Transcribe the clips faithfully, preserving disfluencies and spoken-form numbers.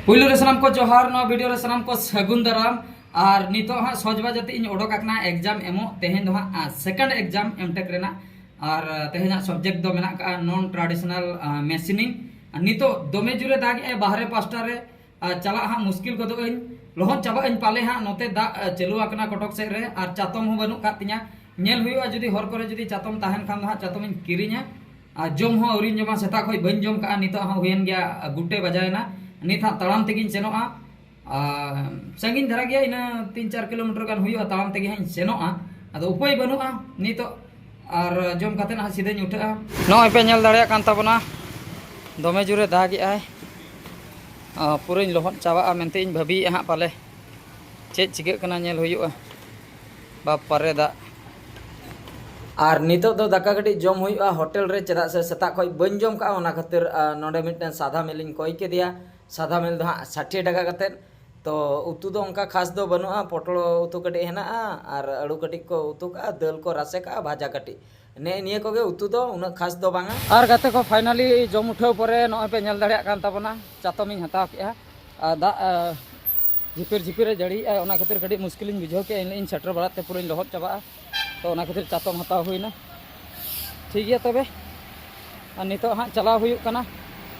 ᱯᱩᱭᱞᱩ ᱨᱮ ᱥᱟᱱᱟᱢ ᱠᱚ ᱡᱚᱦᱟᱨ, ᱱᱚᱣᱟ ᱵᱷᱤᱰᱤᱭᱳ ᱨᱮ ᱥᱟᱱᱟᱢ ᱠᱚ ᱥᱟᱹᱜᱩᱱ ᱫᱟᱨᱟᱢ᱾ ᱟᱨ ᱱᱤᱛᱚᱜ ᱦᱟᱸᱜ ᱥᱚᱡᱽ ᱵᱟᱡᱮ ᱛᱮ ᱤᱧ ᱚᱰᱚᱠ ᱟᱠᱟᱱᱟ ᱮᱠᱡᱟᱢ ᱮᱢᱚᱜ᱾ ᱛᱮᱦᱮᱧ ᱫᱚ ᱦᱟᱸᱜ ᱥᱮᱠᱮᱱᱰ ᱮᱠᱡᱟᱢ ᱮᱢᱴᱮᱠ ᱨᱮᱱᱟᱜ᱾ ᱟᱨ ᱛᱮᱦᱮᱧᱟᱜ ᱥᱟᱵᱡᱮᱠᱴ ᱫᱚ ᱢᱮᱱᱟᱜ ᱟᱠᱟᱫᱼᱟ ᱱᱚᱱ ᱴᱨᱟᱰᱤᱥᱚᱱᱟᱞ ᱢᱮᱥᱤᱱᱤᱝ᱾ ᱟᱨ ᱱᱤᱛᱚᱜ ᱫᱚᱢᱮ ᱡᱳᱨᱮ ᱫᱟᱜ ᱮᱫᱼᱟᱭ ᱵᱟᱦᱨᱮ ᱯᱟᱥᱴᱟ ᱨᱮ᱾ ᱟᱨ ᱪᱟᱞᱟᱜ ᱦᱟᱸᱜ ᱢᱩᱥᱠᱤᱞ ᱜᱚᱫᱚᱜ ᱟᱹᱧ, ᱞᱚᱦᱚᱫ ᱪᱟᱵᱟᱜ ᱟᱹᱧ ᱯᱟᱞᱮ ᱦᱟᱸᱜ᱾ ᱱᱚᱛᱮ ᱫᱟᱜ ᱪᱟᱹᱞᱩ ᱟᱠᱟᱱᱟ ᱠᱚᱴᱚᱠ ᱥᱮᱫ ᱨᱮ, ᱟᱨ ᱪᱟᱛᱚᱢ ᱦᱚᱸ ᱵᱟᱹᱱᱩᱜ ᱟᱠᱟᱫ ᱛᱤᱧᱟ᱾ ᱧᱮᱞ ᱦᱩᱭᱩᱜᱼᱟ, ᱡᱩᱫᱤ ᱦᱚᱨ ᱠᱚᱨᱮ ᱡᱩᱫᱤ ᱪᱟᱛᱚᱢ ᱛᱟᱦᱮᱱ ᱠᱷᱟᱱ ᱫᱚ ᱦᱟᱸᱜ ᱪᱟᱛᱚᱢ ᱤᱧ ᱠᱤᱨᱤᱧᱟ᱾ ᱟᱨ ᱡᱚᱢ ᱦᱚᱸ ᱟᱹᱣᱨᱤᱧ ᱡᱚᱢᱟ, ᱥᱮᱛᱟᱜ ᱠᱷᱚᱱ ᱵᱟᱹᱧ ᱡᱚᱢ ᱠᱟᱜᱼᱟ᱾ ᱱᱤᱛᱚᱜ ᱦᱚᱸ ᱦᱩᱭᱮᱱ ᱜᱮᱭᱟ ᱜᱩᱴᱮ ᱵᱟᱡᱟᱣᱮᱱᱟ᱾ ᱱᱤᱛ ᱦᱟᱸᱜ ᱛᱟᱲᱟᱢ ᱛᱮᱜᱤᱧ ᱥᱮᱱᱚᱜᱼᱟ᱾ ᱟᱨ ᱥᱟᱺᱜᱤᱧ ᱫᱷᱟᱨᱟ ᱜᱮᱭᱟ, ᱤᱱᱟᱹ ᱛᱤᱱ ᱪᱟᱨ ᱠᱤᱞᱳᱢᱤᱴᱟᱨ ᱜᱟᱱ ᱦᱩᱭᱩᱜᱼᱟ, ᱛᱟᱲᱟᱢ ᱛᱮᱜᱮ ᱦᱟᱸᱜ ᱤᱧ ᱥᱮᱱᱚᱜᱼᱟ᱾ ᱟᱫᱚ ᱩᱯᱟᱹᱭ ᱵᱟᱹᱱᱩᱜᱼᱟ ᱱᱤᱛᱚᱜ, ᱟᱨ ᱡᱚᱢ ᱠᱟᱛᱮ ᱦᱟᱸᱜ ᱥᱤᱫᱷᱟᱹᱧ ᱩᱴᱷᱟᱹᱜᱼᱟ᱾ ᱱᱚᱜᱼᱚᱭ ᱯᱮ ᱧᱮᱞ ᱫᱟᱲᱮᱭᱟᱜ ᱠᱟᱱ ᱛᱟᱵᱚᱱᱟ, ᱫᱚᱢᱮ ᱡᱳᱨᱮ ᱫᱟᱜᱮᱜᱼᱟᱭ᱾ ᱟᱨ ᱯᱩᱨᱟᱹᱧ ᱞᱚᱦᱚᱫ ᱪᱟᱵᱟᱜᱼᱟ ᱢᱮᱱᱛᱮ ᱤᱧ ᱵᱷᱟᱹᱵᱤᱭᱮᱫᱼᱟ ᱦᱟᱸᱜ ᱯᱟᱞᱮ᱾ ᱪᱮᱫ ᱪᱤᱠᱟᱹᱜ ᱠᱟᱱᱟ ᱧᱮᱞ ᱦᱩᱭᱩᱜᱼᱟ᱾ ᱵᱟᱯᱟᱨᱮ ᱫᱟᱜ᱾ ᱟᱨ ᱱᱤᱛᱚᱜ ᱫᱚ ᱫᱟᱠᱟ ᱠᱟᱹᱴᱤᱡ ᱡᱚᱢ ᱦᱩᱭᱩᱜᱼᱟ ᱦᱳᱴᱮᱞ ᱨᱮ, ᱪᱮᱫᱟᱜ ᱥᱮ ᱥᱮᱛᱟᱜ ᱠᱷᱚᱱ ᱵᱟᱹᱧ ᱡᱚᱢ ᱠᱟᱜᱼᱟ᱾ ᱚᱱᱟ ᱠᱷᱟᱹᱛᱤᱨ ᱟᱨ ᱱᱚᱰᱮ ᱢᱤᱫᱴᱮᱱ ᱥᱟᱫᱷᱟ ᱢᱮᱞᱤᱧ ᱠᱚᱭ ᱠᱮᱫᱮᱭᱟ᱾ ᱥᱟᱫᱷᱟ ᱢᱮᱞ ᱫᱚ ᱦᱟᱸᱜ ᱥᱟᱴᱷᱤ ᱴᱟᱠᱟ ᱠᱟᱛᱮᱫ᱾ ᱛᱚ ᱩᱛᱩ ᱫᱚ ᱚᱱᱠᱟ ᱠᱷᱟᱥ ᱫᱚ ᱵᱟᱹᱱᱩᱜᱼᱟ, ᱯᱚᱴᱚᱞ ᱩᱛᱩ ᱠᱟᱹᱴᱤᱡ ᱦᱮᱱᱟᱜᱼᱟ, ᱟᱨ ᱟᱹᱲᱩ ᱠᱟᱹᱴᱤᱡ ᱠᱚ ᱩᱛᱩ ᱠᱟᱜᱼᱟ, ᱫᱟᱹᱞ ᱠᱚ ᱨᱟᱥᱮ ᱠᱟᱜᱼᱟ, ᱵᱷᱟᱡᱟ ᱠᱟᱹᱴᱤᱡ᱾ ᱱᱮᱜᱼᱮ ᱱᱤᱭᱟᱹ ᱠᱚᱜᱮ ᱩᱛᱩ ᱫᱚ, ᱩᱱᱟᱹᱜ ᱠᱷᱟᱥ ᱫᱚ ᱵᱟᱝᱟ᱾ ᱟᱨ ᱜᱟᱛᱮ ᱠᱚ, ᱯᱷᱟᱭᱱᱟᱞᱤ ᱡᱚᱢ ᱩᱴᱷᱟᱹᱣ ᱯᱚᱨᱮ ᱱᱚᱜᱼᱚᱭ ᱯᱮ ᱧᱮᱞ ᱫᱟᱲᱮᱭᱟᱜ ᱠᱟᱱ ᱛᱟᱵᱚᱱᱟ, ᱪᱟᱛᱚᱢᱤᱧ ᱦᱟᱛᱟᱣ ᱠᱮᱜᱼᱟ᱾ ᱟᱨ ᱫᱟᱜ ᱟᱨ ᱡᱷᱤᱯᱤᱨ ᱡᱷᱤᱯᱤᱨ ᱮ ᱡᱟᱹᱲᱤᱭᱮᱜᱼᱟ, ᱚᱱᱟ ᱠᱷᱟᱹᱛᱤᱨ ᱠᱟᱹᱴᱤᱡ ᱢᱩᱥᱠᱤᱞᱤᱧ ᱵᱩᱡᱷᱟᱹᱣ ᱠᱮᱜᱼᱟ᱾ ᱤᱧ ᱞᱟᱹᱭᱮᱫᱼᱟᱹᱧ ᱥᱮᱴᱮᱨ ᱵᱟᱲᱟᱜ ᱛᱮ ᱯᱩᱨᱟᱹᱧ ᱞᱚᱦᱚᱫ ᱪᱟᱵᱟᱜᱼᱟ, ᱛᱚ ᱚᱱᱟ ᱠᱷᱟᱹᱛᱤᱨ ᱪᱟᱛᱚᱢ ᱦᱟᱛᱟᱣ ᱦᱩᱭᱱᱟ᱾ ᱴᱷᱤᱠ ᱜᱮᱭᱟ ᱛᱚᱵᱮ, ᱟᱨ ᱱᱤᱛᱚᱜ ᱦᱟᱸᱜ ᱪᱟᱞᱟᱣ ᱦᱩᱭᱩᱜ ᱠᱟᱱᱟ᱾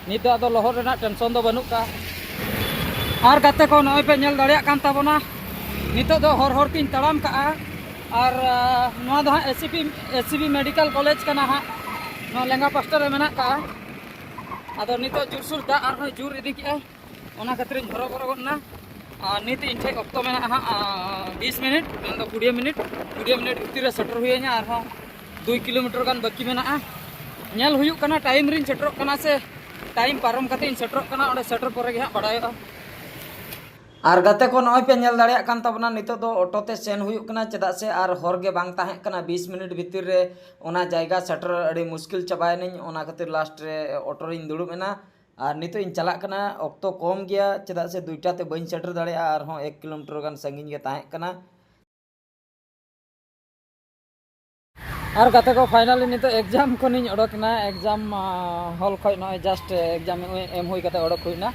ᱱᱤᱛ ᱫᱚ ᱟᱫᱚ ᱞᱚᱦᱚᱫ ᱨᱮᱱᱟᱜ ᱴᱮᱱᱥᱚᱱ ᱫᱚ ᱵᱟᱹᱱᱩᱜ ᱠᱟᱜᱼᱟ᱾ ᱟᱨ ᱜᱟᱛᱮ ᱠᱚ, ᱱᱚᱜᱼᱚᱭ ᱯᱮ ᱧᱮᱞ ᱫᱟᱲᱮᱭᱟᱜ ᱠᱟᱱ ᱛᱟᱵᱚᱱᱟ, ᱱᱤᱛᱚᱜ ᱫᱚ ᱦᱚᱨ ᱦᱚᱨ ᱛᱤᱧ ᱛᱟᱲᱟᱢ ᱠᱟᱜᱼᱟ᱾ ᱟᱨ ᱟᱨ ᱱᱚᱣᱟ ᱫᱚ ᱦᱟᱸᱜ ᱮᱥᱤᱯᱤ, ᱮᱥᱤᱵᱤ ᱢᱮᱰᱤᱠᱮᱞ ᱠᱚᱞᱮᱡᱽ ᱠᱟᱱᱟ ᱦᱟᱸᱜ᱾ ᱱᱚᱣᱟ ᱞᱮᱸᱜᱟ ᱯᱟᱥᱴᱟ ᱨᱮ ᱢᱮᱱᱟᱜ ᱠᱟᱜᱼᱟ᱾ ᱟᱫᱚ ᱱᱤᱛᱚᱜ ᱡᱳᱨᱥᱳᱨ ᱫᱟᱜ ᱟᱨᱦᱚᱸᱭ ᱡᱳᱨ ᱤᱫᱤ ᱠᱮᱜᱼᱟᱭ, ᱚᱱᱟ ᱠᱷᱟᱹᱛᱤᱨᱤᱧ ᱦᱚᱨᱚᱵᱚᱨᱚ ᱜᱚᱫ ᱮᱱᱟ᱾ ᱟᱨ ᱱᱤᱛ ᱤᱧ ᱴᱷᱮᱱ ᱚᱠᱛᱚ ᱢᱮᱱᱟᱜᱼᱟ ᱦᱟᱸᱜ ᱟᱨ ᱵᱤᱥ ᱢᱤᱱᱤᱴ, ᱢᱮᱱᱫᱚ ᱠᱩᱲᱤ ᱢᱤᱱᱤᱴ᱾ ᱠᱩᱲᱤ ᱢᱤᱱᱤᱴ ᱵᱷᱤᱛᱤᱨ ᱨᱮ ᱥᱮᱴᱮᱨ ᱦᱩᱭᱟᱹᱧᱟ, ᱟᱨᱦᱚᱸ ᱫᱩᱭ ᱠᱤᱞᱳᱢᱤᱴᱟᱨ ᱜᱟᱱ ᱵᱟᱹᱠᱤ ᱢᱮᱱᱟᱜᱼᱟ᱾ ᱧᱮᱞ ᱦᱩᱭᱩᱜ ᱠᱟᱱᱟ ᱴᱟᱭᱤᱢ ᱨᱤᱧ ᱥᱮᱴᱮᱨᱚᱜ ᱠᱟᱱᱟ ᱥᱮ ᱴᱟᱭᱤᱢ ᱯᱟᱨᱚᱢ ᱠᱟᱛᱮ ᱤᱧ ᱥᱮᱴᱮᱨᱚᱜ ᱠᱟᱱᱟ, ᱚᱸᱰᱮ ᱥᱮᱴᱮᱨ ᱯᱚᱨᱮ ᱜᱮ ᱦᱟᱸᱜ ᱵᱟᱲᱟᱭᱚᱜᱼᱟ᱾ ᱟᱨ ᱜᱟᱛᱮ ᱠᱚ, ᱱᱚᱜᱼᱚᱭ ᱯᱮ ᱧᱮᱞ ᱫᱟᱲᱮᱭᱟᱜ ᱠᱟᱱ ᱛᱟᱵᱚᱱᱟ, ᱱᱤᱛᱚᱜ ᱫᱚ ᱚᱴᱳ ᱛᱮ ᱥᱮᱱ ᱦᱩᱭᱩᱜ ᱠᱟᱱᱟ, ᱪᱮᱫᱟᱜ ᱥᱮ ᱟᱨ ᱦᱚᱨ ᱜᱮ ᱵᱟᱝ ᱛᱟᱦᱮᱸ ᱠᱟᱱᱟ᱾ ᱵᱤᱥ ᱢᱤᱱᱤᱴ ᱵᱷᱤᱛᱤᱨ ᱨᱮ ᱚᱱᱟ ᱡᱟᱭᱜᱟ ᱥᱮᱴᱮᱨ ᱟᱹᱰᱤ ᱢᱩᱥᱠᱤᱞ ᱪᱟᱵᱟᱭᱮᱱᱟᱹᱧ, ᱚᱱᱟ ᱠᱷᱟᱹᱛᱤᱨ ᱞᱟᱥᱴ ᱨᱮ ᱚᱴᱳ ᱨᱤᱧ ᱫᱩᱲᱩᱵ ᱮᱱᱟ᱾ ᱟᱨ ᱱᱤᱛᱚᱜ ᱤᱧ ᱪᱟᱞᱟᱜ ᱠᱟᱱᱟ, ᱚᱠᱛᱚ ᱠᱚᱢ ᱜᱮᱭᱟ, ᱪᱮᱫᱟᱜ ᱥᱮ ᱫᱩᱭᱴᱟ ᱛᱮ ᱵᱟᱹᱧ ᱥᱮᱴᱮᱨ ᱫᱟᱲᱮᱭᱟᱜᱼᱟ, ᱟᱨᱦᱚᱸ ᱮᱠ ᱠᱤᱞᱳᱢᱤᱴᱟᱨ ᱜᱟᱱ ᱥᱟᱺᱜᱤᱧ ᱜᱮ ᱛᱟᱦᱮᱸ ᱠᱟᱱᱟ᱾ ᱟᱨ ᱜᱟᱛᱮ ᱠᱚ, ᱯᱷᱟᱭᱱᱟᱞᱤ ᱱᱤᱛᱚᱜ ᱮᱠᱡᱟᱢ ᱠᱷᱚᱱᱤᱧ ᱚᱰᱚᱠ ᱮᱱᱟ᱾ ᱮᱠᱡᱟᱢ ᱦᱚᱞ ᱠᱷᱚᱱ ᱱᱚᱜᱼᱚᱭ ᱡᱟᱥᱴ ᱮᱠᱡᱟᱢ ᱮᱢ ᱦᱩᱭ ᱠᱟᱛᱮ ᱚᱰᱚᱠ ᱦᱩᱭᱱᱟ᱾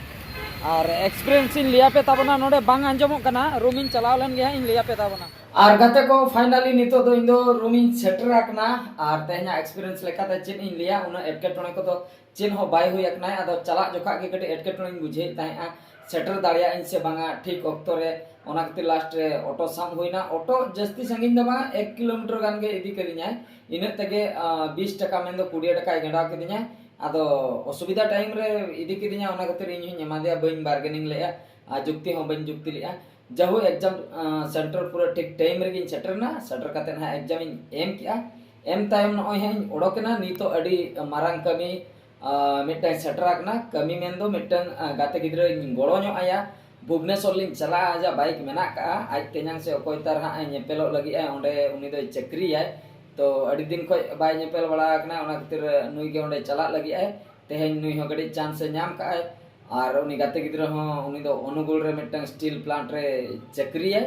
ᱟᱨ ᱮᱠᱥᱯᱤᱨᱤᱭᱮᱱᱥ ᱤᱧ ᱞᱟᱹᱭᱟᱯᱮ ᱛᱟᱵᱚᱱᱟ, ᱱᱚᱰᱮ ᱵᱟᱝ ᱟᱸᱡᱚᱢᱚᱜ ᱠᱟᱱᱟ, ᱨᱩᱢ ᱤᱧ ᱪᱟᱞᱟᱣ ᱞᱮᱱ ᱜᱮ ᱦᱟᱸᱜ ᱤᱧ ᱞᱟᱹᱭᱟᱯᱮ ᱛᱟᱵᱚᱱᱟ᱾ ᱟᱨ ᱜᱟᱛᱮ ᱠᱚ, finally ᱱᱤᱛᱚᱜ ᱫᱚ ᱤᱧ ᱫᱚ ᱨᱩᱢ ᱤᱧ ᱥᱮᱴᱮᱨ ᱟᱠᱟᱱᱟ᱾ ᱟᱨ ᱛᱮᱦᱮᱧᱟᱜ ᱮᱠᱥᱯᱤᱨᱤᱭᱮᱱᱥ ᱞᱮᱠᱟᱛᱮ ᱪᱮᱫ ᱤᱧ ᱞᱟᱹᱭᱟ, ᱩᱱᱟᱹᱜ ᱮᱴᱠᱮᱴᱚᱬᱮ ᱠᱚᱫᱚ ᱪᱮᱫ ᱦᱚᱸ ᱵᱟᱭ ᱦᱩᱭ ᱟᱠᱟᱱᱟ᱾ ᱟᱫᱚ ᱪᱟᱞᱟᱜ ᱡᱚᱠᱷᱟᱜ ᱜᱮ ᱠᱟᱹᱴᱤᱡ ᱮᱴᱠᱮᱴᱚᱬᱮᱧ ᱵᱩᱡᱷᱟᱹᱣᱮᱫ ᱛᱟᱦᱮᱸᱜᱼᱟ, ᱥᱮᱴᱮᱨ ᱫᱟᱲᱮᱭᱟᱜ ᱟᱹᱧ ᱥᱮ ᱵᱟᱝᱟ ᱴᱷᱤᱠ ᱚᱠᱛᱚ ᱨᱮ᱾ ᱚᱱᱟ ᱠᱷᱟᱹᱛᱤᱨ ᱞᱟᱥᱴ ᱨᱮ ᱚᱴᱳ ᱥᱟᱵ ᱦᱩᱭᱱᱟ᱾ ᱚᱴᱳ ᱡᱟᱹᱥᱛᱤ ᱥᱟᱺᱜᱤᱧ ᱫᱚ ᱵᱟᱝᱟ, ᱮᱠ ᱠᱤᱞᱳᱢᱤᱴᱟᱨ ᱜᱟᱱ ᱜᱮ ᱤᱫᱤ ᱠᱟᱫᱤᱧᱟᱭ᱾ ᱤᱱᱟᱹᱜ ᱛᱮᱜᱮ ᱵᱤᱥ ᱴᱟᱠᱟ ᱢᱮᱱᱫᱚ ᱠᱩᱲᱤ ᱴᱟᱠᱟᱭ ᱜᱮᱸᱰᱟᱣ ᱠᱤᱫᱤᱧᱟ᱾ ᱟᱫᱚ ᱚᱥᱩᱵᱤᱫᱷᱟ ᱴᱟᱭᱤᱢ ᱨᱮ ᱤᱫᱤ ᱠᱤᱫᱤᱧᱟ, ᱚᱱᱟ ᱠᱷᱟᱹᱛᱤᱨ ᱤᱧ ᱦᱚᱸᱧ ᱮᱢᱟ ᱫᱮᱭᱟ, ᱵᱟᱹᱧ ᱵᱟᱨᱜᱮᱱᱤᱝ ᱞᱮᱫᱼᱟ ᱟᱨ ᱡᱩᱠᱛᱤ ᱦᱚᱸ ᱵᱟᱹᱧ ᱡᱩᱠᱛᱤ ᱞᱮᱫᱼᱟ᱾ ᱡᱟᱦᱳᱠ, ᱮᱠᱡᱟᱢ ᱥᱮᱱᱴᱟᱨ ᱯᱩᱨᱟᱹ ᱴᱷᱤᱠ ᱴᱟᱭᱤᱢ ᱨᱮᱜᱮᱧ ᱥᱮᱴᱮᱨ ᱮᱱᱟ᱾ ᱥᱮᱴᱮᱨ ᱠᱟᱛᱮᱫ ᱦᱟᱸᱜ ᱮᱠᱡᱟᱢ ᱤᱧ ᱮᱢ ᱠᱮᱜᱼᱟ᱾ ᱮᱢ ᱛᱟᱭᱚᱢ ᱱᱚᱜᱼᱚᱭ ᱦᱟᱸᱜ ᱤᱧ ᱚᱰᱚᱠ ᱮᱱᱟ᱾ ᱱᱤᱛᱚᱜ ᱟᱹᱰᱤ ᱢᱟᱨᱟᱝ ᱠᱟᱹᱢᱤ ᱢᱤᱫᱴᱟᱝ ᱥᱮᱴᱮᱨ ᱟᱠᱟᱱᱟ᱾ ᱠᱟᱹᱢᱤ ᱢᱮᱱᱫᱚ ᱢᱤᱫᱴᱟᱝ ᱜᱟᱛᱮ ᱜᱤᱫᱽᱨᱟᱹᱧ ᱜᱚᱲᱚ ᱧᱚᱜ ᱟᱭᱟ᱾ ᱵᱷᱩᱵᱽᱱᱮᱥᱚᱨ ᱞᱤᱧ ᱪᱟᱞᱟᱜᱼᱟ, ᱟᱡᱟᱜ ᱵᱟᱭᱤᱠ ᱢᱮᱱᱟᱜ ᱠᱟᱜᱼᱟ᱾ ᱟᱡ ᱛᱮᱧᱟᱝ ᱥᱮ ᱚᱠᱚᱭ ᱛᱟᱨ ᱦᱟᱸᱜ ᱮ ᱧᱮᱯᱮᱞᱚᱜ ᱞᱟᱹᱜᱤᱫ ᱟᱭ, ᱚᱸᱰᱮ ᱩᱱᱤ ᱫᱚᱭ ᱪᱟᱹᱠᱨᱤᱭᱟᱭ᱾ ᱛᱚ ᱟᱹᱰᱤ ᱫᱤᱱ ᱠᱷᱚᱱ ᱵᱟᱭ ᱧᱮᱯᱮᱞ ᱵᱟᱲᱟ ᱟᱠᱟᱱᱟ, ᱚᱱᱟ ᱠᱷᱟᱹᱛᱤᱨ ᱱᱩᱭ ᱜᱮ ᱚᱸᱰᱮ ᱪᱟᱞᱟᱜ ᱞᱟᱹᱜᱤᱫ ᱟᱭ᱾ ᱛᱮᱦᱮᱧ ᱱᱩᱭ ᱦᱚᱸ ᱠᱟᱹᱴᱤᱡ ᱪᱟᱱᱥ ᱮ ᱧᱟᱢ ᱠᱟᱜᱼᱟᱭ᱾ ᱟᱨ ᱩᱱᱤ ᱜᱟᱛᱮ ᱜᱤᱫᱽᱨᱟᱹ ᱦᱚᱸ, ᱩᱱᱤ ᱫᱚ ᱚᱱᱩᱜᱩᱞ ᱨᱮ ᱢᱤᱫᱴᱟᱝ ᱥᱴᱤᱞ ᱯᱞᱟᱱᱴ ᱨᱮ ᱪᱟᱹᱠᱨᱤᱭᱟᱭ᱾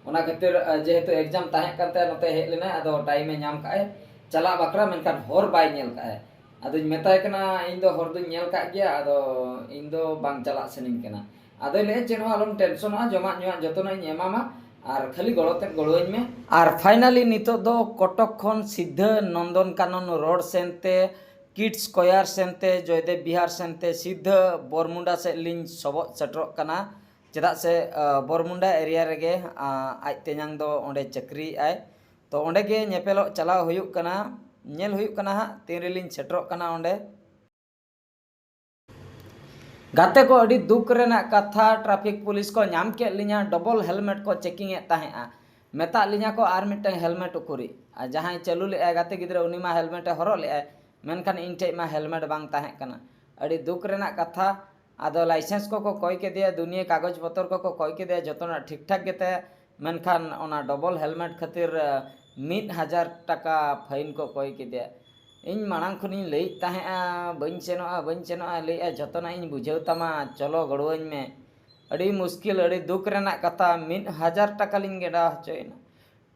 ᱚᱱᱟ ᱠᱷᱟᱹᱛᱤᱨ ᱡᱮᱦᱮᱛᱩ ᱮᱠᱡᱟᱢ ᱛᱟᱦᱮᱸ ᱠᱟᱱ ᱛᱟᱭᱟ, ᱱᱚᱛᱮ ᱦᱮᱡ ᱞᱮᱱᱟᱭ᱾ ᱟᱫᱚ ᱴᱟᱭᱤᱢ ᱮ ᱧᱟᱢ ᱠᱟᱜᱼᱟᱭ ᱪᱟᱞᱟᱜ ᱵᱟᱠᱷᱨᱟ, ᱢᱮᱱᱠᱷᱟᱱ ᱦᱚᱨ ᱵᱟᱭ ᱧᱮᱞ ᱠᱟᱜᱼᱟᱭ᱾ ᱟᱫᱚᱧ ᱢᱮᱛᱟᱭ ᱠᱟᱱᱟ, ᱤᱧ ᱫᱚ ᱦᱚᱨ ᱫᱚᱧ ᱧᱮᱞ ᱠᱟᱜ ᱜᱮᱭᱟ, ᱟᱫᱚ ᱤᱧ ᱫᱚ ᱵᱟᱝ ᱪᱟᱞᱟᱜ ᱥᱟᱱᱟᱧ ᱠᱟᱱᱟ᱾ ᱟᱫᱚᱭ ᱞᱟᱹᱭᱟ, ᱪᱮᱫ ᱦᱚᱸ ᱟᱞᱚᱢ ᱴᱮᱱᱥᱚᱱᱚᱜᱼᱟ, ᱡᱚᱢᱟᱜ ᱧᱩᱣᱟᱜ ᱡᱚᱛᱚᱱᱟᱜ ᱤᱧ ᱮᱢᱟᱢᱟ, ᱟᱨ ᱠᱷᱟᱹᱞᱤ ᱜᱚᱲᱚ ᱛᱮᱫ ᱜᱚᱲᱚᱣᱟᱹᱧ ᱢᱮ᱾ ᱟᱨ ᱯᱷᱟᱭᱱᱟᱞᱤ ᱱᱤᱛᱚᱜ ᱫᱚ ᱠᱚᱴᱚᱠ ᱠᱷᱚᱱ ᱥᱤᱫᱷᱟᱹ ᱱᱚᱱᱫᱚᱱ ᱠᱟᱱᱚᱱ ᱨᱳᱰ ᱥᱮᱱᱛᱮ, ᱠᱤᱰᱥ ᱠᱚᱭᱟᱨ ᱥᱮᱱᱛᱮ, ᱡᱚᱭᱫᱮᱵ ᱵᱤᱦᱟᱨ ᱥᱮᱱᱛᱮ ᱥᱤᱫᱷᱟᱹ ᱵᱚᱨᱢᱩᱱᱰᱟ ᱥᱮᱫ ᱞᱤᱧ ᱥᱚᱵᱚᱜ ᱥᱮᱴᱮᱨᱚᱜ ᱠᱟᱱᱟ᱾ ᱪᱮᱫᱟᱜ ᱥᱮ ᱵᱚᱨᱢᱩᱱᱰᱟ ᱮᱨᱤᱭᱟ ᱨᱮᱜᱮ ᱟᱡ ᱛᱮᱧᱟᱝ ᱫᱚ ᱚᱸᱰᱮ ᱪᱟᱹᱠᱨᱤᱭᱮᱫ ᱟᱭ᱾ ᱛᱚ ᱚᱸᱰᱮ ᱜᱮ ᱧᱮᱯᱮᱞᱚᱜ ᱪᱟᱞᱟᱣ ᱦᱩᱭᱩᱜ ᱠᱟᱱᱟ᱾ ᱧᱮᱞ ᱦᱩᱭᱩᱜ ᱠᱟᱱᱟ ᱦᱟᱸᱜ ᱛᱤᱱ ᱨᱮᱞᱤᱧ ᱥᱮᱴᱮᱨᱚᱜ ᱠᱟᱱᱟ ᱚᱸᱰᱮ᱾ ᱜᱟᱛᱮ ᱠᱚ, ᱟᱹᱰᱤ ᱫᱩᱠ ᱨᱮᱱᱟᱜ ᱠᱟᱛᱷᱟ, ᱴᱨᱟᱯᱷᱤᱠ ᱯᱩᱞᱤᱥ ᱠᱚ ᱧᱟᱢ ᱠᱮᱫ ᱞᱤᱧᱟ, ᱰᱚᱵᱚᱞ ᱦᱮᱞᱢᱮᱴ ᱠᱚ ᱪᱮᱠᱤᱝ ᱮᱫ ᱛᱟᱦᱮᱸᱜᱼᱟ᱾ ᱢᱮᱛᱟᱜ ᱞᱤᱧᱟ ᱠᱚ, ᱟᱨ ᱢᱤᱫᱴᱟᱝ ᱦᱮᱞᱢᱮᱴ ᱩᱠᱩᱨᱤᱡ? ᱟᱨ ᱡᱟᱦᱟᱸᱭ ᱪᱟᱹᱞᱩ ᱞᱮᱫᱼᱟᱭ ᱜᱟᱛᱮ ᱜᱤᱫᱽᱨᱟᱹ, ᱩᱱᱤ ᱢᱟ ᱦᱮᱞᱢᱮᱴ ᱮ ᱦᱚᱨᱚᱜ ᱞᱮᱫᱼᱟᱭ, ᱢᱮᱱᱠᱷᱟᱱ ᱤᱧ ᱴᱷᱮᱡ ᱢᱟ ᱦᱮᱞᱢᱮᱴ ᱵᱟᱝ ᱛᱟᱦᱮᱸ ᱠᱟᱱᱟ᱾ ᱟᱹᱰᱤ ᱫᱩᱠ ᱨᱮᱱᱟᱜ ᱠᱟᱛᱷᱟ᱾ ᱟᱫᱚ ᱞᱟᱭᱥᱮᱱᱥ ᱠᱚᱠᱚ ᱠᱚᱭ ᱠᱮᱫᱮᱭᱟ, ᱫᱩᱱᱤᱭᱟᱹ ᱠᱟᱜᱚᱡᱽ ᱯᱚᱛᱚᱨ ᱠᱚᱠᱚ ᱠᱚᱭ ᱠᱮᱫᱮᱭᱟ, ᱡᱚᱛᱚᱱᱟᱜ ᱴᱷᱤᱠ ᱴᱷᱟᱠ ᱜᱮᱛᱟᱭᱟ, ᱢᱮᱱᱠᱷᱟᱱ ᱚᱱᱟ ᱰᱚᱵᱚᱞ ᱦᱮᱞᱢᱮᱴ ᱠᱷᱟᱹᱛᱤᱨ ᱢᱤᱫ ᱦᱟᱡᱟᱨ ᱴᱟᱠᱟ ᱯᱷᱟᱭᱤᱱ ᱠᱚ ᱠᱚᱭ ᱠᱮᱫᱮᱭᱟ᱾ ᱤᱧ ᱢᱟᱲᱟᱝ ᱠᱷᱚᱱᱤᱧ ᱞᱟᱹᱭᱮᱫ ᱛᱟᱦᱮᱸᱜᱼᱟ, ᱵᱟᱹᱧ ᱥᱮᱱᱚᱜᱼᱟ, ᱵᱟᱹᱧ ᱥᱮᱱᱚᱜᱼᱟ, ᱞᱟᱹᱭᱮᱫᱼᱟ, ᱡᱚᱛᱚᱱᱟᱜ ᱤᱧ ᱵᱩᱡᱷᱟᱹᱣ ᱛᱟᱢᱟ, ᱪᱚᱞᱚ ᱜᱚᱲᱚᱣᱟᱹᱧ ᱢᱮ᱾ ᱟᱹᱰᱤ ᱢᱩᱥᱠᱤᱞ, ᱟᱹᱰᱤ ᱫᱩᱠ ᱨᱮᱱᱟᱜ ᱠᱟᱛᱷᱟ, ᱢᱤᱫ ᱦᱟᱡᱟᱨ ᱴᱟᱠᱟ ᱞᱤᱧ ᱜᱮᱸᱰᱟ ᱦᱚᱪᱚᱭᱮᱱᱟ᱾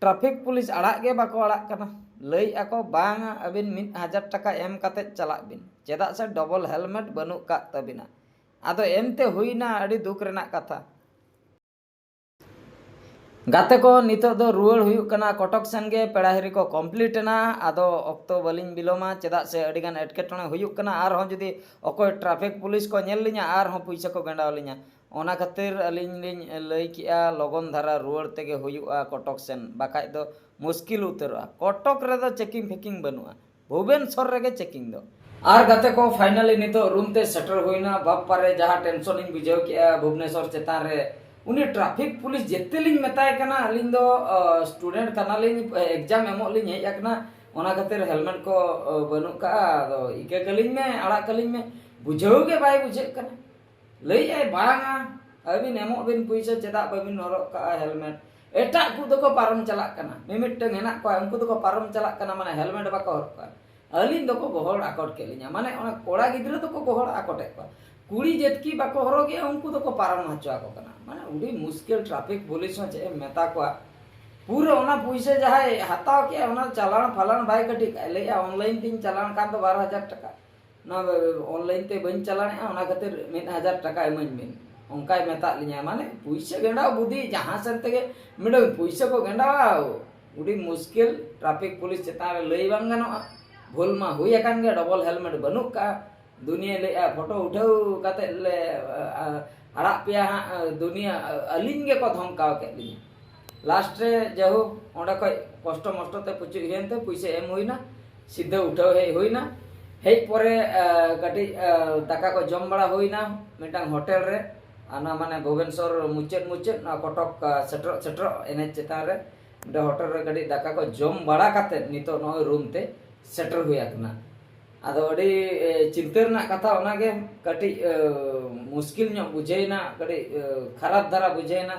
ᱴᱨᱟᱯᱷᱤᱠ ᱯᱩᱞᱤᱥ ᱟᱲᱟᱜ ᱜᱮ ᱵᱟᱠᱚ ᱟᱲᱟᱜ ᱠᱟᱱᱟ᱾ ᱞᱟᱹᱭᱮᱫᱼᱟ ᱠᱚ, ᱵᱟᱝᱟ, ᱟᱹᱵᱤᱱ ᱢᱤᱫ ᱦᱟᱡᱟᱨ ᱴᱟᱠᱟ ᱮᱢ ᱠᱟᱛᱮᱫ ᱪᱟᱞᱟᱜ ᱵᱤᱱ, ᱪᱮᱫᱟᱜ ᱥᱮ ᱰᱚᱵᱚᱞ ᱦᱮᱞᱢᱮᱴ ᱵᱟᱹᱱᱩᱜ ᱠᱟᱜ ᱛᱟᱹᱵᱤᱱᱟ᱾ ᱟᱫᱚ ᱮᱱᱛᱮ ᱦᱩᱭᱱᱟ ᱟᱹᱰᱤ ᱫᱩᱠ ᱨᱮᱱᱟᱜ ᱠᱟᱛᱷᱟ᱾ ᱜᱟᱛᱮ ᱠᱚ, ᱱᱤᱛᱚᱜ ᱫᱚ ᱨᱩᱣᱟᱹᱲ ᱦᱩᱭᱩᱜ ᱠᱟᱱᱟ ᱠᱚᱴᱚᱠ ᱥᱮᱱ ᱜᱮ, ᱯᱮᱲᱟ ᱦᱤᱨᱤ ᱠᱚ complete ᱮᱱᱟ᱾ ᱟᱫᱚ ᱚᱠᱛᱚ ᱵᱟᱹᱞᱤᱧ ᱵᱤᱞᱚᱢᱟ, ᱪᱮᱫᱟᱜ ᱥᱮ ᱟᱹᱰᱤᱜᱟᱱ ᱮᱴᱠᱮᱴᱚᱬᱮ ᱦᱩᱭᱩᱜ ᱠᱟᱱᱟ᱾ ᱟᱨᱦᱚᱸ ᱡᱩᱫᱤ ᱚᱠᱚᱭ traffic police ᱠᱚ ᱧᱮᱞ ᱞᱤᱧᱟ, ᱟᱨᱦᱚᱸ ᱯᱩᱭᱥᱟᱹ ᱠᱚ ᱜᱟᱸᱰᱟᱣ ᱞᱤᱧᱟ᱾ ᱚᱱᱟ ᱠᱷᱟᱹᱛᱤᱨ ᱟᱹᱞᱤᱧ ᱞᱤᱧ ᱞᱟᱹᱭ ᱠᱮᱜᱼᱟ, ᱞᱚᱜᱚᱱ ᱫᱷᱟᱨᱟ ᱨᱩᱣᱟᱹᱲ ᱛᱮᱜᱮ ᱦᱩᱭᱩᱜᱼᱟ ᱠᱚᱴᱚᱠ ᱥᱮᱱ, ᱵᱟᱠᱷᱟᱡ ᱫᱚ ᱢᱩᱥᱠᱤᱞ ᱩᱛᱟᱹᱨᱚᱜᱼᱟ᱾ ᱠᱚᱴᱚᱠ ᱨᱮᱫᱚ checking ᱯᱷᱮᱠᱤᱝ ᱵᱟᱹᱱᱩᱜᱼᱟ, ᱵᱷᱩᱵᱮᱱᱥᱚᱨ ᱨᱮᱜᱮ checking ᱫᱚ᱾ ᱟᱨ ᱜᱟᱛᱮ ᱠᱚ, finally ᱱᱤᱛᱚᱜ room ᱛᱮ ᱥᱮᱴᱮᱨ ᱦᱩᱭᱱᱟ᱾ ᱵᱟᱯ ᱯᱟᱨᱮ ᱡᱟᱦᱟᱸ tension ᱤᱧ ᱵᱩᱡᱷᱟᱹᱣ ᱠᱮᱜᱼᱟ ᱵᱷᱩᱵᱽᱱᱮᱥᱚᱨ ᱪᱮᱛᱟᱱ ᱨᱮ, ᱩᱱᱤ traffic police ᱡᱮᱛᱮ ᱞᱤᱧ ᱢᱮᱛᱟᱭ ᱠᱟᱱᱟ, ᱟᱹᱞᱤᱧ ᱫᱚ, ᱟ, student ᱠᱟᱱᱟᱞᱤᱧ, exam ᱮᱢᱚᱜ ᱞᱤᱧ ᱦᱮᱡ ᱟᱠᱟᱱᱟ, ᱚᱱᱟ ᱠᱷᱟᱹᱛᱤᱨ helmet ᱠᱚ, ᱟ, ᱵᱟᱹᱱᱩᱜ ᱠᱟᱜᱼᱟ, ᱟᱫᱚ ᱤᱠᱟᱹ ᱠᱟᱹᱞᱤᱧ ᱢᱮ, ᱟᱲᱟᱜ ᱠᱟᱹᱞᱤᱧ ᱢᱮ, ᱵᱩᱡᱷᱟᱹᱣ ᱜᱮ ᱵᱟᱭ ᱵᱩᱡᱷᱟᱹᱜ ᱠᱟᱱᱟ᱾ ᱞᱟᱹᱭᱮᱜᱼᱟᱭ, "ᱵᱟᱝᱟ, ᱟᱹᱵᱤᱱ ᱮᱢᱚᱜ ᱵᱤᱱ ᱯᱩᱭᱥᱟᱹ, ᱪᱮᱫᱟᱜ ᱵᱟᱹᱵᱤᱱ ᱦᱚᱨᱚᱜ ᱠᱟᱜᱼᱟ helmet?" ᱮᱴᱟᱜ ᱠᱚ ᱫᱚᱠᱚ ᱯᱟᱨᱚᱢ ᱪᱟᱞᱟᱜ ᱠᱟᱱᱟ, ᱢᱤᱢᱤᱫᱴᱟᱝ ᱦᱮᱱᱟᱜ ᱠᱚᱣᱟ, ᱩᱱᱠᱩ ᱫᱚᱠᱚ ᱯᱟᱨᱚᱢ ᱪᱟᱞᱟᱜ ᱠᱟᱱᱟ, ᱢᱟᱱᱮ helmet ᱵᱟᱠᱚ ᱦᱚᱨᱚᱜ ᱠᱟᱜᱼᱟ᱾ ᱟᱹᱞᱤᱧ ᱫᱚᱠᱚ ᱜᱚᱦᱚᱲ ᱟᱠᱚᱴ ᱠᱮᱫ ᱞᱤᱧᱟ, ᱢᱟᱱᱮ ᱚᱱᱟ ᱠᱚᱲᱟ ᱜᱤᱫᱽᱨᱟᱹ ᱫᱚᱠᱚ ᱜᱚᱦᱚᱲ ᱟᱠᱚᱴᱮᱫ ᱠᱚᱣᱟ, ᱠᱩᱲᱤ ᱡᱟᱹᱛᱠᱤ ᱵᱟᱠᱚ ᱦᱚᱨᱚᱜᱮᱜᱼᱟ, ᱩᱱᱠᱩ ᱫᱚᱠᱚ ᱯᱟᱨᱚᱢ ᱦᱚᱪᱚ ᱟᱠᱚ ᱠᱟᱱᱟ᱾ ᱢᱟᱱᱮ ᱟᱹᱰᱤ ᱢᱩᱥᱠᱤᱞ traffic police ᱦᱚᱸ ᱪᱮᱫ ᱮᱢ ᱢᱮᱛᱟ ᱠᱚᱣᱟ᱾ ᱯᱩᱨᱟᱹ ᱚᱱᱟ ᱯᱩᱭᱥᱟᱹ ᱡᱟᱦᱟᱸᱭ ᱦᱟᱛᱟᱣ ᱠᱮᱜᱼᱟ, ᱚᱱᱟ ᱪᱟᱞᱟᱱ ᱯᱷᱟᱞᱟᱱ ᱵᱟᱭ ᱠᱟᱹᱴᱤᱡ ᱠᱟᱜᱼᱟ, ᱞᱟᱹᱭᱮᱜᱼᱟ, "online ᱛᱤᱧ ᱪᱟᱞᱟᱱ ᱠᱟᱱ ᱫᱚ ᱵᱟᱨ ᱦᱟᱡᱟᱨ ᱴᱟᱠᱟ, ᱱᱚᱣᱟ online ᱛᱮ ᱵᱟᱹᱧ ᱪᱟᱞᱟᱱᱮᱜᱼᱟ, ᱚᱱᱟ ᱠᱷᱟᱹᱛᱤᱨ ᱢᱤᱫ ᱦᱟᱡᱟᱨ ᱴᱟᱠᱟ ᱤᱢᱟᱹᱧ ᱵᱤᱱ", ᱚᱱᱠᱟᱭ ᱢᱮᱛᱟᱫ ᱞᱤᱧᱟᱭ᱾ ᱢᱟᱱᱮ ᱯᱩᱭᱥᱟᱹ ᱜᱮᱸᱰᱟᱣ ᱵᱩᱫᱷᱤ ᱡᱟᱦᱟᱸ ᱥᱮᱱ ᱛᱮᱜᱮ, ᱢᱤᱫᱴᱟᱝ ᱯᱩᱭᱥᱟᱹ ᱠᱚ ᱜᱮᱸᱰᱟᱣᱟ, ᱟᱹᱰᱤ ᱢᱩᱥᱠᱤᱞ᱾ traffic police ᱪᱮᱛᱟᱱ ᱨᱮ ᱞᱟᱹᱭ ᱵᱟᱝ ᱜᱟᱱᱚᱜᱼᱟ, ᱵᱷᱩᱞ ᱢᱟ ᱦᱩᱭ ᱟᱠᱟᱱ ᱜᱮ, double helmet ᱵᱟᱹᱱᱩᱜ ᱠᱟᱜᱼᱟ᱾ ᱫᱩᱱᱤᱭᱟᱹ ᱞᱟᱹᱭᱮᱜᱼᱟ, "ᱯᱷᱳᱴᱳ ᱩᱴᱷᱟᱹᱣ ᱠᱟᱛᱮᱫ ᱞᱮ, ᱟ, ᱟ, ᱟᱲᱟᱜ ᱯᱮᱭᱟ ᱦᱟᱸᱜ", ᱫᱩᱱᱤᱭᱟᱹ, ᱟ, ᱟᱹᱞᱤᱧ ᱜᱮᱠᱚ ᱫᱷᱚᱢᱠᱟᱣ ᱠᱮᱫ ᱞᱤᱧᱟ᱾ Last ᱨᱮ ᱡᱟᱭᱦᱳᱠ ᱚᱸᱰᱮ ᱠᱷᱚᱡ ᱠᱚᱥᱴᱚ ᱢᱚᱥᱴᱚ ᱛᱮ ᱯᱩᱪᱩᱡ ᱦᱩᱭᱮᱱ ᱛᱮ ᱯᱩᱭᱥᱟᱹ ᱮᱢ ᱦᱩᱭᱱᱟ, ᱥᱤᱫᱷᱟᱹ ᱩᱴᱷᱟᱹᱣ ᱦᱮᱡ ᱦᱩᱭᱱᱟ᱾ ᱦᱮᱡ ᱯᱚᱨᱮ, ᱟ, ᱠᱟᱹᱴᱤᱡ, ᱟ, ᱫᱟᱠᱟ ᱠᱚ ᱡᱚᱢ ᱵᱟᱲᱟ ᱦᱩᱭᱱᱟ ᱢᱤᱫᱴᱟᱝ ᱦᱳᱴᱮᱞ ᱨᱮ, ᱚᱱᱟ ᱢᱟᱱᱮ ᱵᱷᱩᱵᱮᱱᱥᱚᱨ ᱢᱩᱪᱟᱹᱫ ᱢᱩᱪᱟᱹᱫ, ᱱᱚᱣᱟ ᱠᱚᱴᱚᱠ, ᱟ, ᱥᱮᱴᱮᱨᱚᱜ ᱥᱮᱴᱮᱨᱚᱜ ᱮᱱᱮᱡ ᱪᱮᱛᱟᱱ ᱨᱮ ᱢᱤᱫᱴᱟᱝ ᱦᱳᱴᱮᱞ ᱨᱮ ᱠᱟᱹᱴᱤᱡ ᱫᱟᱠᱟ ᱠᱚ ᱡᱚᱢ ᱵᱟᱲᱟ ᱠᱟᱛᱮᱫ ᱱᱤᱛᱚᱜ ᱱᱚᱜᱼᱚᱭ room ᱛᱮ ᱥᱮᱴᱮᱨ ᱦᱩᱭ ᱟᱠᱟᱱᱟ᱾ ᱟᱫᱚ ᱟᱹᱰᱤ, ᱮ, ᱪᱤᱱᱛᱟᱹ ᱨᱮᱱᱟᱜ ᱠᱟᱛᱷᱟ ᱚᱱᱟᱜᱮ, ᱠᱟᱹᱴᱤᱡ, ᱮ, ᱢᱩᱥᱠᱤᱞ ᱧᱚᱜ ᱵᱩᱡᱷᱟᱹᱣᱮᱱᱟ, ᱠᱟᱹᱴᱤᱡ, ᱮ, ᱠᱷᱟᱨᱟᱯ ᱫᱷᱟᱨᱟ ᱵᱩᱡᱷᱟᱹᱣᱮᱱᱟ᱾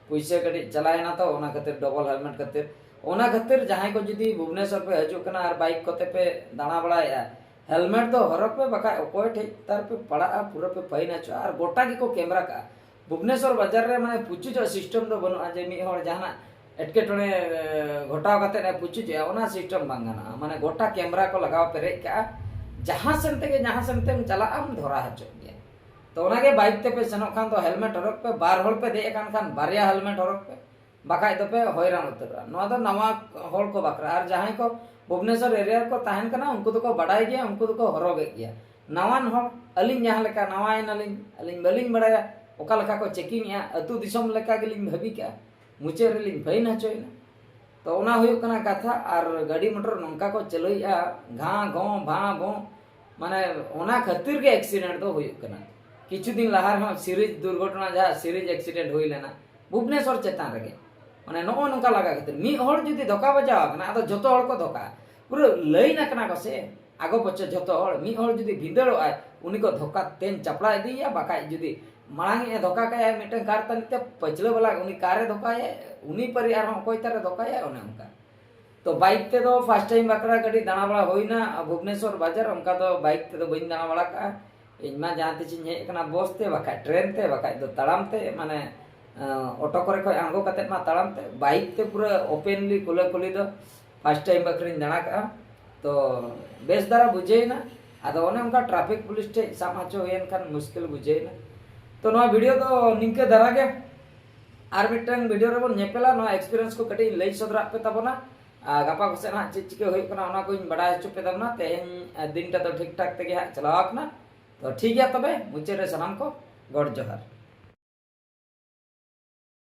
ᱯᱩᱭᱥᱟᱹ ᱠᱟᱹᱴᱤᱡ ᱪᱟᱞᱟᱣᱮᱱᱟ ᱛᱚ, ᱚᱱᱟ ᱠᱷᱟᱹᱛᱤᱨ, double helmet ᱠᱷᱟᱹᱛᱤᱨ᱾ ᱚᱱᱟ ᱠᱷᱟᱹᱛᱤᱨ ᱡᱟᱦᱟᱸᱭ ᱠᱚ ᱡᱩᱫᱤ ᱵᱷᱩᱵᱽᱱᱮᱥᱚᱨ ᱯᱮ ᱦᱤᱡᱩᱜ ᱠᱟᱱᱟ ᱟᱨ bike ᱠᱚᱛᱮ ᱯᱮ ᱫᱟᱬᱟ ᱵᱟᱲᱟᱭᱮᱫᱼᱟ, helmet ᱫᱚ ᱦᱚᱨᱚᱜ ᱯᱮ, ᱵᱟᱠᱷᱟᱡ ᱚᱠᱚᱭ ᱴᱷᱮᱡ ᱛᱟᱨ ᱯᱮ ᱯᱟᱲᱟᱜᱼᱟ, ᱯᱩᱨᱟᱹ ᱯᱮ fine ᱦᱚᱪᱚᱜᱼᱟ᱾ ᱟᱨ ᱜᱚᱴᱟ ᱜᱮᱠᱚ camera ᱠᱟᱜᱼᱟ᱾ ᱵᱷᱩᱵᱽᱱᱮᱥᱚᱨ ᱵᱟᱡᱟᱨ ᱨᱮ ᱢᱟᱱᱮ ᱯᱩᱪᱩᱡᱚᱜ system ᱫᱚ ᱵᱟᱹᱱᱩᱜᱼᱟ, ᱡᱮ ᱢᱤᱫ ᱦᱚᱲ ᱡᱟᱦᱟᱱᱟᱜ ᱮᱴᱠᱮᱴᱚᱬᱮ, ᱮ, ᱜᱷᱚᱴᱟᱣ ᱠᱟᱛᱮᱫ ᱮ ᱯᱩᱪᱩᱡᱮᱜᱼᱟ, ᱚᱱᱟ system ᱵᱟᱝ ᱜᱟᱱᱚᱜᱼᱟ᱾ ᱢᱟᱱᱮ ᱜᱚᱴᱟ camera ᱠᱚ ᱞᱟᱜᱟᱣ ᱯᱮᱨᱮᱡ ᱠᱟᱜᱼᱟ, ᱡᱟᱦᱟᱸ ᱥᱮᱱ ᱛᱮᱜᱮ, ᱡᱟᱦᱟᱸ ᱥᱮᱱ ᱛᱮᱢ ᱪᱟᱞᱟᱜ ᱟᱢ, ᱫᱷᱚᱨᱟ ᱦᱚᱪᱚᱜ ᱜᱮᱭᱟ᱾ ᱛᱚ ᱚᱱᱟᱜᱮ, ᱵᱟᱭᱤᱠ ᱛᱮᱯᱮ ᱥᱮᱱᱚᱜ ᱠᱷᱟᱱ ᱫᱚ ᱦᱮᱞᱢᱮᱴ ᱦᱚᱨᱚᱜ ᱯᱮ, ᱵᱟᱨ ᱦᱚᱲ ᱯᱮ ᱫᱮᱡ ᱟᱠᱟᱱ ᱠᱷᱟᱱ ᱵᱟᱨᱭᱟ ᱦᱮᱞᱢᱮᱴ ᱦᱚᱨᱚᱜ ᱯᱮ, ᱵᱟᱠᱷᱟᱡ ᱫᱚᱯᱮ ᱦᱚᱭᱨᱟᱱ ᱩᱛᱟᱹᱨᱚᱜᱼᱟ᱾ ᱱᱚᱣᱟ ᱫᱚ ᱱᱟᱣᱟ ᱦᱚᱲ ᱠᱚ ᱵᱟᱠᱷᱨᱟ᱾ ᱟᱨ ᱡᱟᱦᱟᱸᱭ ᱠᱚ ᱵᱷᱩᱵᱽᱱᱮᱥᱚᱨ ᱮᱨᱤᱭᱟ ᱨᱮᱠᱚ ᱛᱟᱦᱮᱱ ᱠᱟᱱᱟ, ᱩᱱᱠᱩ ᱫᱚᱠᱚ ᱵᱟᱰᱟᱭ ᱜᱮᱭᱟ, ᱩᱱᱠᱩ ᱫᱚᱠᱚ ᱦᱚᱨᱚᱜᱮᱫ ᱜᱮᱭᱟ᱾ ᱱᱟᱣᱟᱱ ᱦᱚᱲ, ᱟᱹᱞᱤᱧ ᱡᱟᱦᱟᱸ ᱞᱮᱠᱟ ᱱᱟᱣᱟᱭᱮᱱᱟᱞᱤᱧ, ᱟᱹᱞᱤᱧ ᱵᱟᱹᱞᱤᱧ ᱵᱟᱲᱟᱭᱟ ᱚᱠᱟ ᱞᱮᱠᱟ ᱠᱚ ᱪᱮᱠᱤᱝ ᱮᱜᱼᱟ, ᱟᱹᱛᱩ ᱫᱤᱥᱚᱢ ᱞᱮᱠᱟ ᱜᱮᱞᱤᱧ ᱵᱷᱟᱹᱵᱤ ᱠᱟᱜᱼᱟ᱾ ᱢᱩᱪᱟᱹᱫ ᱨᱮᱞᱤᱧ ᱯᱷᱟᱹᱭᱤᱱ ᱦᱚᱪᱚᱭᱮᱱᱟ᱾ ᱛᱚ ᱚᱱᱟ ᱦᱩᱭᱩᱜ ᱠᱟᱱᱟ ᱠᱟᱛᱷᱟ᱾ ᱟᱨ ᱜᱟᱹᱰᱤ ᱢᱚᱴᱚᱨ ᱱᱚᱝᱠᱟ ᱠᱚ ᱪᱟᱹᱞᱩᱭᱮᱫᱼᱟ, ᱜᱷᱟᱸ ᱜᱷᱚᱸ ᱵᱷᱟᱸ ᱵᱷᱚᱸ, ᱢᱟᱱᱮ ᱚᱱᱟ ᱠᱷᱟᱹᱛᱤᱨ ᱜᱮ ᱮᱠᱥᱤᱰᱮᱱᱴ ᱫᱚ ᱦᱩᱭᱩᱜ ᱠᱟᱱᱟ᱾ ᱠᱤᱪᱷᱩ ᱫᱤᱱ ᱞᱟᱦᱟ ᱨᱮᱦᱚᱸ ᱥᱤᱨᱤᱡᱽ ᱫᱩᱨᱜᱷᱚᱴᱚᱱᱟ, ᱡᱟᱦᱟᱸ ᱥᱤᱨᱤᱡᱽ ᱮᱠᱥᱤᱰᱮᱱᱴ ᱦᱩᱭ ᱞᱮᱱᱟ ᱵᱷᱩᱵᱽᱱᱮᱥᱚᱨ ᱪᱮᱛᱟᱱ ᱨᱮᱜᱮ, ᱢᱟᱱᱮ ᱱᱚᱜᱼᱚ ᱱᱚᱝᱠᱟ ᱞᱟᱜᱟ ᱠᱷᱟᱹᱛᱤᱨ ᱢᱤᱫ ᱦᱚᱲ ᱡᱩᱫᱤ ᱫᱷᱚᱠᱟ ᱵᱟᱡᱟᱣ ᱟᱠᱟᱱᱟ, ᱟᱫᱚ ᱡᱚᱛᱚ ᱦᱚᱲ ᱠᱚ ᱫᱷᱚᱠᱟᱜᱼᱟ, ᱯᱩᱨᱟᱹ ᱞᱟᱹᱭᱤᱱ ᱟᱠᱟᱱᱟ ᱠᱚ ᱥᱮ ᱟᱜᱚ ᱯᱚᱪᱷᱚ ᱡᱚᱛᱚ ᱦᱚᱲ᱾ ᱢᱤᱫ ᱦᱚᱲ ᱡᱩᱫᱤ ᱵᱷᱤᱸᱫᱟᱹᱲᱚᱜᱼᱟᱭ, ᱩᱱᱤ ᱠᱚ ᱫᱷᱚᱠᱟ ᱛᱮᱧ ᱪᱟᱯᱲᱟ ᱤᱫᱤᱭᱮᱭᱟ, ᱵᱟᱠᱷᱟᱡ ᱡᱩᱫᱤ ᱢᱟᱲᱟᱝ ᱮ ᱫᱷᱚᱠᱟ ᱠᱟᱭᱟ ᱢᱤᱫᱴᱟᱝ ᱠᱟᱨ ᱛᱟᱹᱱᱤᱡ ᱛᱮ, ᱯᱟᱹᱪᱷᱞᱟᱹ ᱵᱟᱞᱟ ᱩᱱᱤ ᱠᱟᱨᱮ ᱫᱷᱚᱠᱟᱭᱟ, ᱩᱱᱤ ᱯᱟᱹᱨᱤ ᱟᱨᱦᱚᱸ ᱚᱠᱚᱭ ᱛᱟᱨᱮ ᱫᱷᱚᱠᱟᱭᱟ, ᱚᱱᱮ ᱚᱱᱠᱟ᱾ ᱛᱚ ᱵᱟᱭᱤᱠ ᱛᱮᱫᱚ ᱯᱷᱟᱥᱴ ᱴᱟᱭᱤᱢ ᱵᱟᱠᱷᱨᱟ ᱠᱟᱹᱴᱤᱡ ᱫᱟᱬᱟ ᱵᱟᱲᱟ ᱦᱩᱭᱱᱟ ᱵᱷᱩᱵᱽᱱᱮᱥᱚᱨ ᱵᱟᱡᱟᱨ, ᱚᱱᱠᱟ ᱫᱚ ᱵᱟᱭᱤᱠ ᱛᱮᱫᱚ ᱵᱟᱹᱧ ᱫᱟᱬᱟ ᱵᱟᱲᱟ ᱠᱟᱜᱼᱟ᱾ ᱤᱧ ᱢᱟ ᱡᱟᱦᱟᱸ ᱛᱤᱥᱤᱧ ᱦᱮᱡ ᱟᱠᱟᱱᱟ ᱵᱚᱥ ᱛᱮ, ᱵᱟᱠᱷᱟᱡ ᱴᱨᱮᱱ ᱛᱮ, ᱵᱟᱠᱷᱟᱡ ᱫᱚ ᱛᱟᱲᱟᱢ ᱛᱮ, ᱢᱟᱱᱮ ᱚᱴᱳ ᱠᱚᱨᱮ ᱠᱷᱚᱱ ᱟᱬᱜᱚ ᱠᱟᱛᱮᱫ ᱢᱟ ᱛᱟᱲᱟᱢ ᱛᱮ᱾ ᱵᱟᱭᱤᱠ ᱛᱮ ᱯᱩᱨᱟᱹ ᱳᱯᱮᱱᱞᱤ ᱠᱷᱩᱞᱟᱹ ᱠᱷᱩᱞᱤ ᱫᱚ ᱯᱷᱟᱥᱴ ᱴᱟᱭᱤᱢ ᱵᱟᱠᱷᱨᱟᱧ ᱫᱟᱬᱟ ᱠᱟᱜᱼᱟ᱾ ᱛᱚ ᱵᱮᱥ ᱫᱷᱟᱨᱟ ᱵᱩᱡᱷᱟᱹᱣᱮᱱᱟ᱾ ᱟᱫᱚ ᱚᱱᱮ ᱚᱱᱠᱟ ᱴᱨᱟᱯᱷᱤᱠ ᱯᱩᱞᱤᱥ ᱴᱷᱮᱡ ᱥᱟᱵ ᱦᱚᱪᱚ ᱦᱩᱭᱮᱱ ᱠᱷᱟᱱ ᱢᱩᱥᱠᱤᱞ ᱵᱩᱡᱷᱟᱹᱣᱮᱱᱟ᱾ ᱛᱚ ᱱᱚᱣᱟ ᱵᱷᱤᱰᱤᱭᱳ ᱫᱚ ᱱᱤᱝᱠᱟᱹ ᱫᱷᱟᱨᱟ ᱜᱮ᱾ ᱟᱨ ᱢᱤᱫᱴᱟᱝ ᱵᱷᱤᱰᱤᱭᱳ ᱨᱮᱵᱚᱱ ᱧᱮᱯᱮᱞᱟ᱾ ᱱᱚᱣᱟ ᱮᱠᱥᱯᱤᱨᱤᱭᱮᱱᱥ ᱠᱚ ᱠᱟᱹᱴᱤᱡ ᱤᱧ ᱞᱟᱹᱭ ᱥᱚᱫᱚᱨᱟᱜ ᱯᱮ ᱛᱟᱵᱚᱱᱟ᱾ ᱟᱨ ᱜᱟᱯᱟ ᱠᱚᱥᱮᱫ ᱦᱟᱸᱜ ᱪᱮᱫ ᱪᱤᱠᱟᱹ ᱦᱩᱭᱩᱜ ᱠᱟᱱᱟ, ᱚᱱᱟ ᱠᱚᱧ ᱵᱟᱰᱟᱭ ᱦᱚᱪᱚ ᱯᱮ ᱛᱟᱵᱚᱱᱟ᱾ ᱛᱮᱦᱮᱧ ᱫᱤᱱᱴᱟ ᱫᱚ ᱴᱷᱤᱠ ᱴᱷᱟᱠ ᱛᱮᱜᱮ ᱦᱟᱸᱜ ᱪᱟᱞᱟᱣ ᱟᱠᱟᱱᱟ᱾ ᱛᱚ ᱴᱷᱤᱠ ᱜᱮᱭᱟ, ᱛᱚᱵᱮ ᱢᱩᱪᱟᱹᱫ ᱨᱮ ᱥᱟᱱᱟᱢ ᱠᱚ ᱜᱚᱰ ᱡᱚᱦᱟᱨ᱾